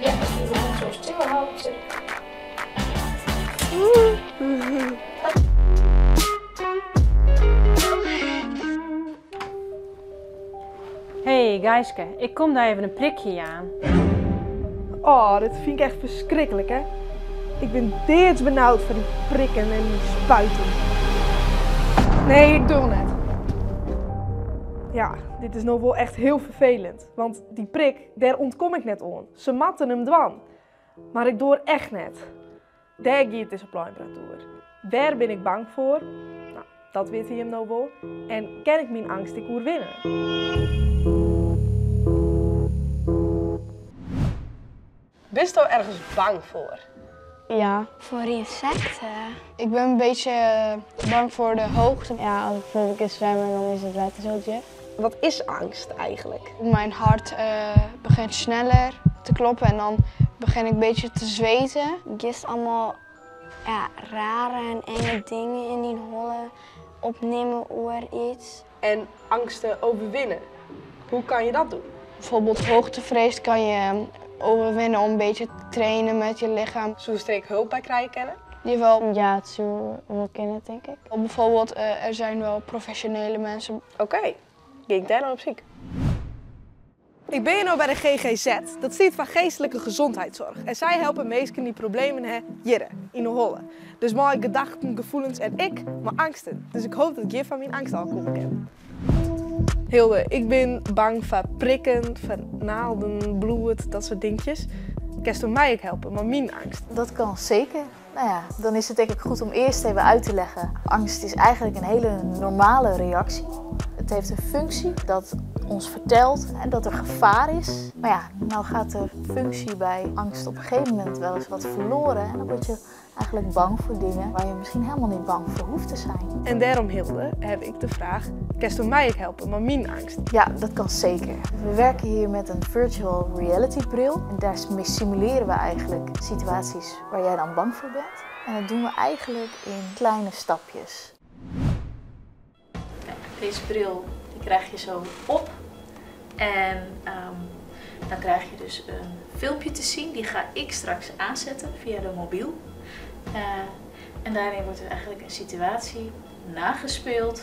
Ja, als u de hand zo stil houdt. Hey Geiske, ik kom daar even in prikje jaan. Oh, dit vind ik echt verschrikkelijk, hè? Ik ben deerdsbenauwd van die prikken en die spuiten. Nee, ik doe het net. Ja, dit is nog wel echt heel vervelend. Want die prik, daar ontkom ik net aan. Ze matten hem dwan. Maar ik door echt net. Daar gaat het op door. Waar ben ik bang voor? Nou, dat weet hij hem nou wel. En ken ik mijn angst ik oerwinnen? Bist u ergens bang voor? Ja. Voor insecten? Ik ben een beetje bang voor de hoogte. Ja, als ik bijvoorbeeld een keer zwemmen, dan is het water zo jet. Wat is angst eigenlijk? Mijn hart begint sneller te kloppen en dan begin ik een beetje te zweten. Je is allemaal ja, rare en enge dingen in die holle opnemen oor iets. En angsten overwinnen. Hoe kan je dat doen? Bijvoorbeeld hoogtevrees kan je overwinnen om een beetje te trainen met je lichaam. Zou je hulp bij krijgen kennen? Jawel. Ja, het zou wel kennen, denk ik. Bijvoorbeeld, er zijn wel professionele mensen. Oké, okay. Ging ik daar nou op ziek? Ik ben hier nou bij de GGZ, dat staat van geestelijke gezondheidszorg. En zij helpen mensen die problemen hebben hier in de holle. Dus mijn gedachten, gevoelens en ik, mijn angsten. Dus ik hoop dat ik hier van mijn angst al komen kan. Hilde, ik ben bang voor prikken, voor naalden, bloed, dat soort dingetjes. Kan je mij ook helpen, maar mijn angst? Dat kan zeker. Nou ja, dan is het denk ik goed om eerst even uit te leggen. Angst is eigenlijk een hele normale reactie. Het heeft een functie dat ons vertelt dat er gevaar is. Maar ja, nou gaat de functie bij angst op een gegeven moment wel eens wat verloren. En dan word je eigenlijk bang voor dingen waar je misschien helemaal niet bang voor hoeft te zijn. En daarom, Hilde, heb ik de vraag, kan je mij ook helpen, maar mijn angst? Ja, dat kan zeker. We werken hier met een virtual reality bril. En daar simuleren we eigenlijk situaties waar jij dan bang voor bent. En dat doen we eigenlijk in kleine stapjes. Deze bril die krijg je zo op en dan krijg je dus een filmpje te zien. Die ga ik straks aanzetten via de mobiel. En daarin wordt er eigenlijk een situatie nagespeeld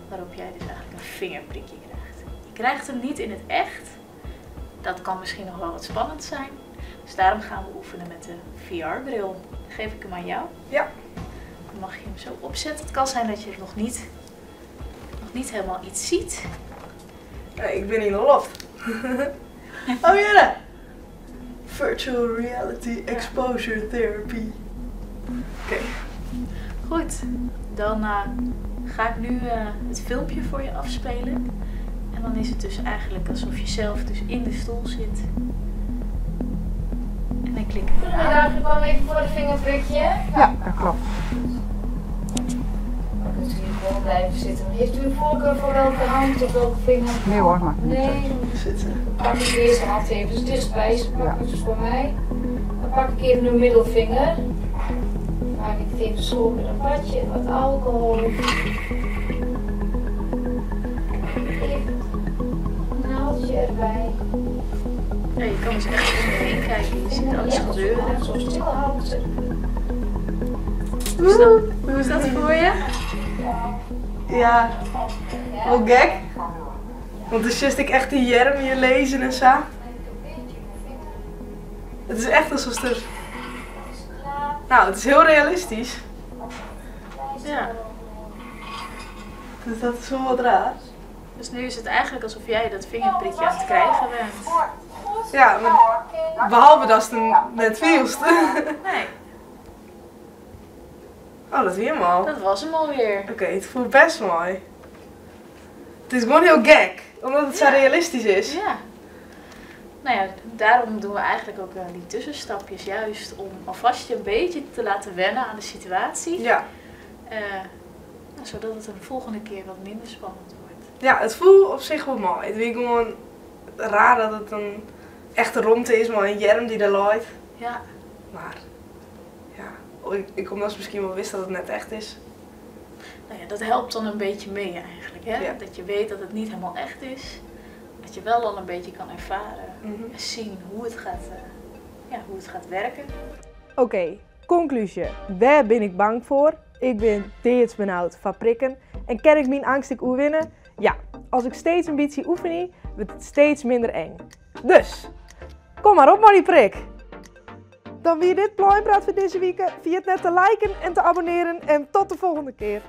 waarop jij dus eigenlijk een vingerprikje krijgt. Je krijgt hem niet in het echt. Dat kan misschien nog wel wat spannend zijn. Dus daarom gaan we oefenen met de VR-bril. Dan geef ik hem aan jou. Ja. Dan mag je hem zo opzetten. Het kan zijn dat je het nog niet helemaal iets ziet. Nee, ik ben in de loft. Oh ja! Virtual Reality Exposure Therapy. Oké. Okay. Goed, dan ga ik nu het filmpje voor je afspelen. En dan is het dus eigenlijk alsof je zelf dus in de stoel zit. En dan klik ik eraan. Goedemiddag, ik kwam even voor de vingerprikje. Ja, dat klopt. Dan kunt u hier gewoon blijven zitten. Heeft u een voorkeur voor welke hand of welke vinger? Nee hoor, maakt niet nee. uit. Zitten. Dan pak ik deze hand even dus dichtstbij, is makkelijk dus voor mij. Dan pak ik even de middelvinger. Dan maak ik het even schoon met een badje en wat alcohol. Even een naaldje erbij. Ja, je kan dus echt om je heen kijken. Je ziet alles gebeuren. Zo stil houden. Hoe is dat voor je? Ja, wel gek. Want het is just ik echt die jerm hier lezen en zo. Het is echt alsof er... Nou, het is heel realistisch. Ja. Dus dat is wel wat raar. Dus nu is het eigenlijk alsof jij dat vingerprikje aan het krijgen bent. Ja, maar behalve dat het net vielst. Nee. Oh, dat is helemaal. Dat was hem alweer. Oké, het voelt best mooi. Het is gewoon heel gek, omdat het zo realistisch is. Ja. Nou ja, daarom doen we eigenlijk ook die tussenstapjes juist om alvast je een beetje te laten wennen aan de situatie. Ja. Zodat het een volgende keer wat minder spannend wordt. Ja, het voelt op zich wel mooi. Het is gewoon raar dat het een echte romte is, maar een jerm die er looit. Ja. Maar ja, ik omdat ze misschien wel wist dat het net echt is. Nou ja, dat helpt dan een beetje mee eigenlijk. Hè? Ja. Dat je weet dat het niet helemaal echt is. Dat je wel al een beetje kan ervaren en zien hoe het gaat ja, hoe het gaat werken. Oké, konklúzje. Wêr bin ik bang foar? Ik bin deadsbenaud foar prikken. En kin ik myn eangst ek oerwinne? Ja, as ik steeds in bytsje oefenje, wurdt it steeds minder eng. Dus, kom mar op mei dy prik! Dan wie dit Pleinpraat foar dizze wike. Ferjit net te liken en te abonnearjen en tot de folgjende kear.